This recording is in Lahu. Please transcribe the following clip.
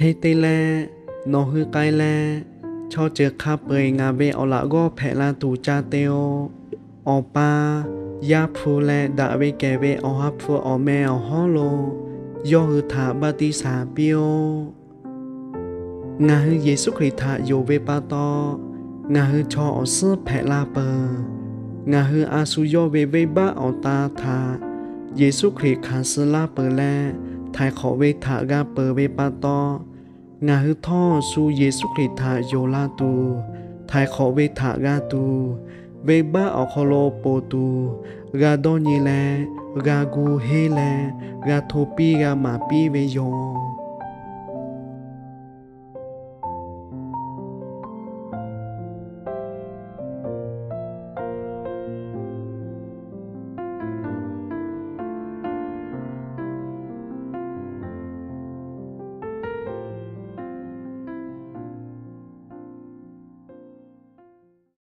Hk'e te leh, nawˬ hui k'ai leh, chaw ceuˬ hk'a peu-eˬ ngaˬ ve awˬ laꞈ g'awˇ hpehꞈ la tuˬ ca te-o. Awˬ pa, Yaˇ hpu leh daꞈ ve kehˬ ve Awˬ ha hpu awˬ meh awˬ hawˉ lo yawˇ hui htaꞈ baˆtiˆsaˬ piˇ-oˆ. Ngaˬ hui Yeˍsuˆ Hkriꞈ htaꞈ yonˍ ve pa taw, ngaˬ hui chaw awˬ suhˉ hpehꞈ la peuˬ. Ngaˬ hui a shu yawˇ ve venˇbaˆ awˬ ta htaꞈ Yeˍsuˆ Hkriꞈ hkanˍ suh laˇ peuˬ leh, htaiˍ hk'awꞈ ve htaꞈ g'a peuˬ ve pa taw, ngaˬ hui htawˇ shu Yeˍsuˆ Hkriꞈ htaꞈ yonˍ la tuˬ, htaiˍ hk'awꞈ ve htaꞈ g'a tuˬ, venˇbaˆ awˬ hk'aw lo ponˬ tuˬ, g'a dawˇ nyi leh, g'a gu henˇ leh, g'a hto piˇ g'a maˍ piˇ ve yoˬ.